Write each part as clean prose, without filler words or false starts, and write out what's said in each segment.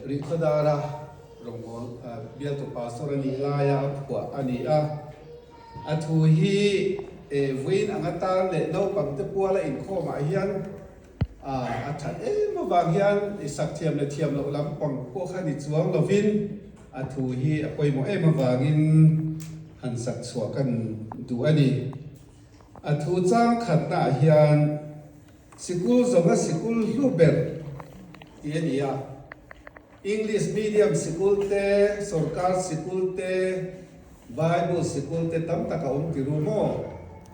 Rihkhawdara rawngbâwl bialtu pastor a nih laia a phuah a ni a. A thu hi vawiin anga tan leh naupangte puala inkhawmah hian a that em avang hian i sak thiam leh thiam loh lampang pawh kha ni chuang lovin a thu hi a pawimawh em avangin han sak chhuah kan duh a ni. A thu chang khatnaah hian sikul zawnga sikul hlu ber tih a ni a. English medium sikul te, sorkar sikul te, Bible sikul te tam tak a awm ti ru maw?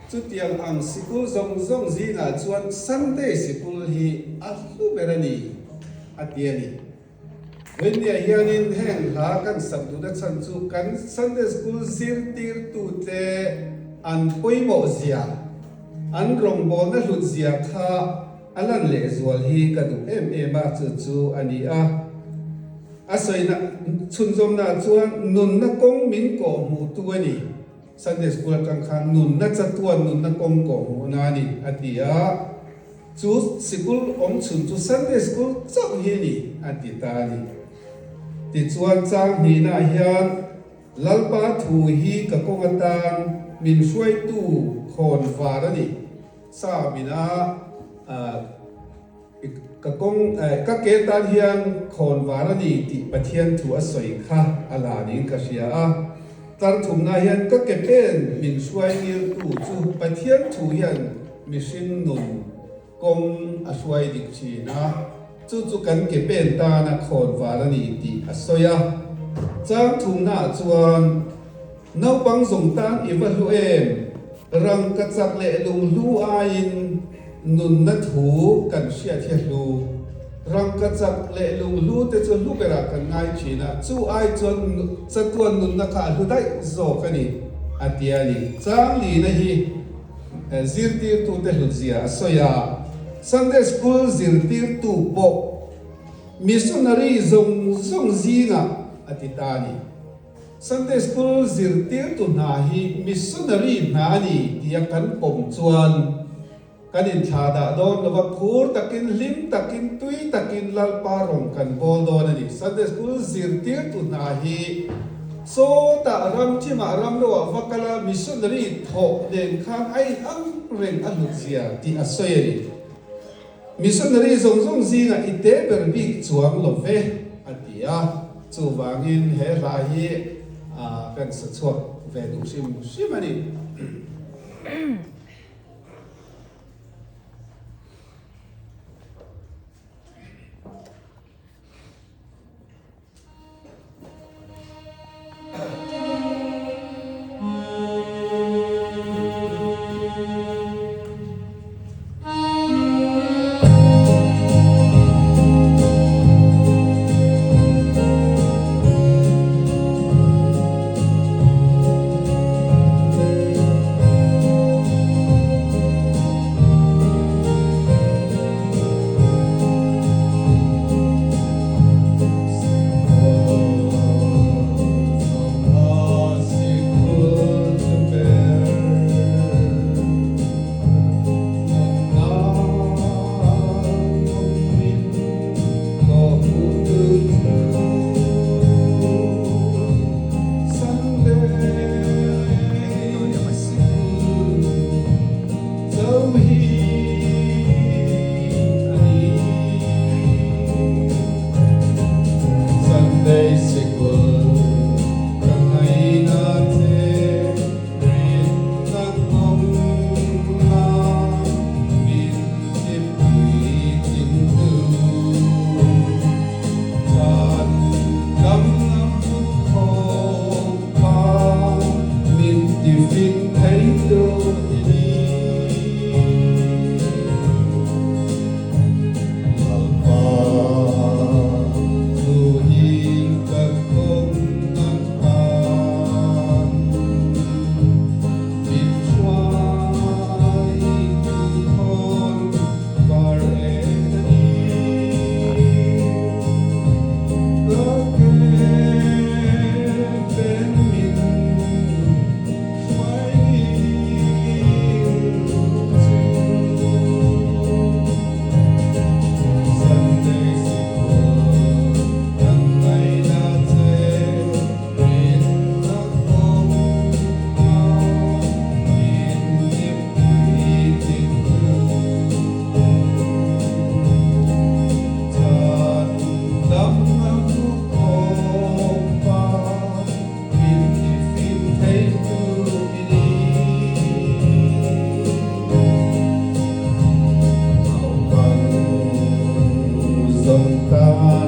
Chutiang ang sikul zawng zawng zingah chuan Sunday sikul hi a hlu ber a ni, a ti a ni. Vawinia hianin heng hla kan sak duhna chhan chu kan Sunday school zirtirtute an pawimawh zia, an rawngbawlna hlut zia kha A lan lehzual hi ka duh em em a, chu chu a ni a. A sawina chhunzawmnaah chuan nunna kawng min kawhhmuhtu a ni. Sunday School atang khan nunna chatuan nunna kawng kawhhmuhna a ni, a ti a. Chu sikul awm chhun chu Sunday School chauh hi a ni, a ti ta a ni. Tichuan chang hnihnaah hian Lalpa thu hi ka kawng atan min hruaitu khawn var a ni. Sa mina ka kawng ka ke tan hian khawn var a ni tih Pathian thu a sawi kha a la niin ka hria a. Tar thumna hian ka ke pen min hruai ngiltu chu Pathian thu hian mihring nun kawng a hruai dik thin a, chu chu kan ke pen tana khawn var a ni tih a sawi a. Chang thumnaah chuan naupang zawng tan i va hlu em? Rangka chak leh lunghlu aiin nunna thu kan hriat hi a hlu. Rangka chak leh lunghlu te chu hlu berah kan ngai thin a, chu ai chuan chatuan nunna kha a hlu daih zawk a ni, a ti a ni. Changlina hi zirtirtute hlutzia a sawi a, Sunday School zirtirtu pawh missionary zawng zawng zingah a ti ta a ni. Sunday School zirtirtu hna hi missionary hna a ni tia kan pawm chuan kan inthlah dah dawn lo va, phur takin, hlim takin, tui takin Lalpa rawng kan bawl dawn a ni. Sunday School zirtirtu hna hi sawtah ram thimah ram loah va kal a missionary thawh nen khan a inang reng a hlutzia tih a sawi a ni. Missionary zawng zawng zingah i te ber bik chuang lo ve, a ti a. Chuvangin he hla hi kan sa chhuak ve duh hrim hrim a ni. Zawng tan.